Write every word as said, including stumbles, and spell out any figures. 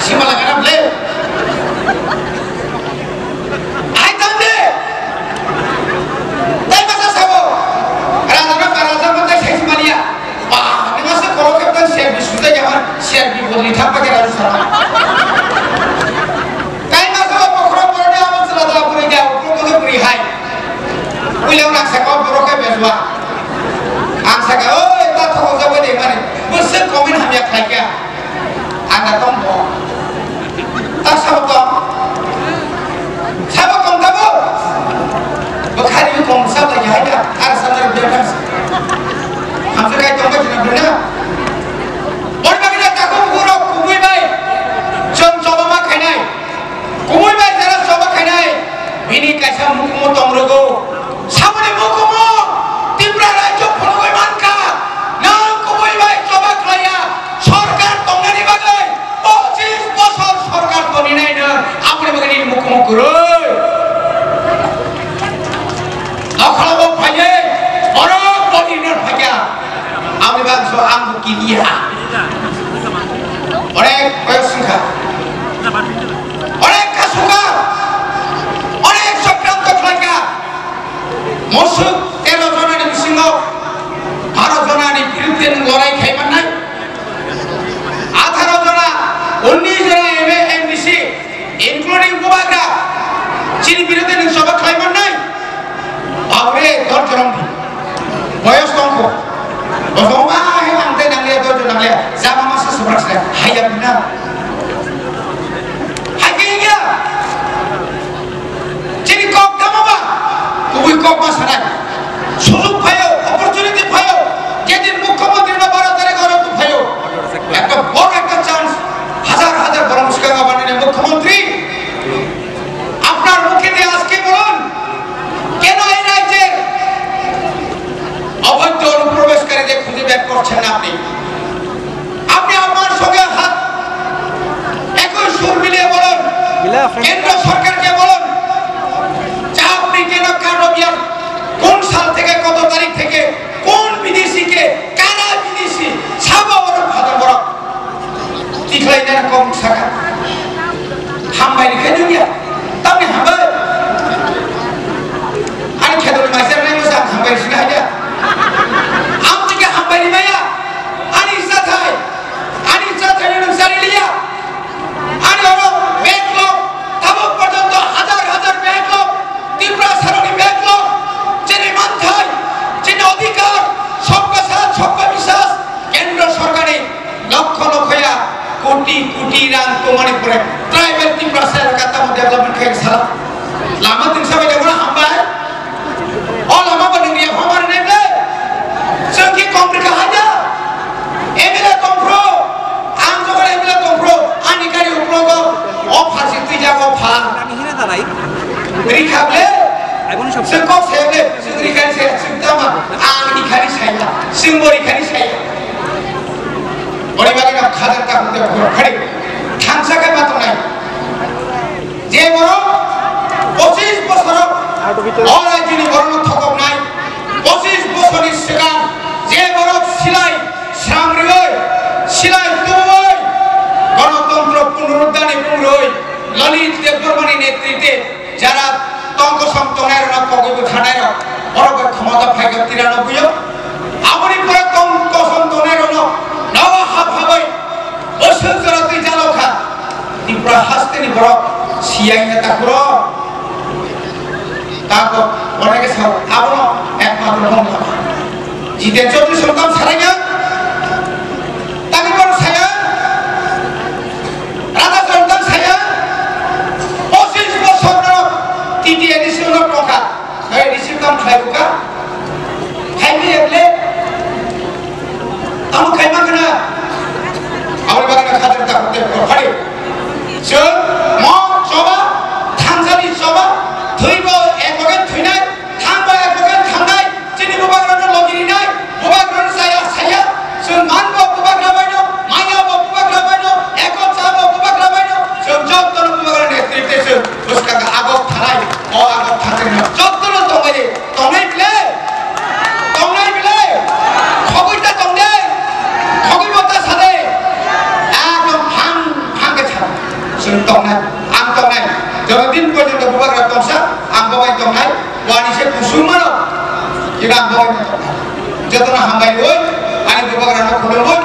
Sima lagana ble. Hai tamde. Tai masa sabo. Raja na para raja mata sai simalia. Ba, ni masa koro ke tan share bi suda ya, share bi boli thapa ke raja sara. Tai masa sabo pokro poro ni amo sala da puri dia, pokro ke puri hai. Ulang nak sako poro ke bezwa. Ang saka, oi, ta thok jabo de mani. Bus comment hamya khlai kya. Anda tong bo. Ta sabo tong. Sabo tong tabo. Bukhari kong sabo ya ya. Ar sanar biya kan. Hamse kai tong ba jina bena. Bor bagina ta ko guro kubui bai. Chom choba ma khainai. Kubui bai jara choba khainai. Bini kaisa mukmo tong rogo. Saboni mukumu Tripura rajyo phunugwi mankha, nwng kubui bai choba khlaiya, sorkar tongnani bagwi pochis bosor sorkar toni nai nwng, aboni bagwi nini mukumu kwrwi. Nokhorok phaiwi borok boni nw phaikha, aboni bagwi so ang bo kiriya. Onek koyok sungkha. Onek kasukar, onek chokranto khlaikha. Mosuk tero jonani bisingo baro jonani birudde nwng lorai khai mannai. Atharo jona, unnish jona M A, M D C, including Bubagra, chini birudde nwng choba khlai mannai. Babre, dor jorong di. Boyos tongkho. Bosong ma he ang te nang le dor jorong le. Jama masa subrak se. Hayam na. Hayam ya. Chini kok tamo ba? Kubui kok ma sanai. Sujug phaio, opportunity phaio. Jedin mukhyamantri no baro tarik oro tu phaio. Ekta bor ekta chance. Hajar hajar borok swkang abanani mukhyamantri. আপনার মুখে দিয়ে আজকে বলুন, কেন এই রাজ্যের অবৈধ অনুপ্রবেশকারীদের খুঁজে বের করছেন না আপনি? আপনি আমার সঙ্গে হাত, একই সুর মিলিয়ে বলুন, কেন্দ্র সরকারকে বলুন যে আপনি কেন কার্ড অফ ইয়ার, কোন সাল থেকে, কত তারিখ থেকে, কোন বিদেশিকে, কারা বিদেশি, সাবা বড় ফাটা বড়। Tikhlai nana kok saka. Hambai ni khe dunia. Tamni hambai. Ani khe doni maisar nai musa hambai sini aja. Ang tike hambai ni maya. Ani sathai. Ani sathai nang sari liya. Ani oro backlog. Tabuk porjonto hajar hajar backlog. Tipra saroni backlog. Chini manthai. Chini odhikar. Sabka saath, sabka biswas. Kendro sorkari. Lokho lokho ya, koti koti rang tongmani pore tribal Tiprasa elaka tamo development khe sala. Lama tingsa bai demo hambai. O lama bo nungya hamar ne ble. Chwng ki kong rika haja. M L A tongphro, ang jogar M L A tongphro, ani gari uplogo, o pharsi twi jago pha. Rikha ble. Chwng kok se ble, chwng rikhani se, chwng tama, ang rikhani saya, chwng bo rikhani saya. Boni bagwi no khajak ta hwnde borok phari thansa khe ma tongnai. Je borok pochis bosoro o rajyoni borokno thokoknai, pochis bosorni swkang je borok silai sram riwi, silai tuwi, Ganatantro Punoruddharni mung rwi, Lalit Debbarmani netritwe jara tong kosom tongnairokno kogwi bwthanairok, borok bai khomota phaikha tiranobui o. Aboni pore tong kosom tongnairokno nogo hap habai bwswk jora twi jalokha. Tripura hasteni borok siyai neta khoro. Tako oneke sao abono ekmatro mongla. Jiten Chaudhary songtam saranya, tangwi borok saya, Radha Chaudhary saya, pochis bosor no T T A D C no tongkha, A D C kam khlai buka, khaimi eble, tamo khaima khna, aboni bagwi no khadar ta hote ko phari. Chwng mo choba, thansani choba, thwibo ekloge thwinai, thangbo ekloge thangnai, chini bubagrano logi rinai, bubagrano saya saya, chwng manbo bubagra baino, mayabo bubagra baino, eko chabo bubagra baino, chwng jotono bubagra netrite chwng bwskang agok thanai, o agok thanai jotono tongbai. Tongnai bile? Tongnai bile? Khogwi ta tong de? Khogwi bo ta sa de? Ekdom phang phang khe sa. Tongnai, ang tongnai. Jotodin porjonto bubagra tongsa, ang bo bai tongnai. Bo ani se kusuma rok, kiba ang bo bai tongnai. Jotono hambai oi, ani bubagra no khulum oi,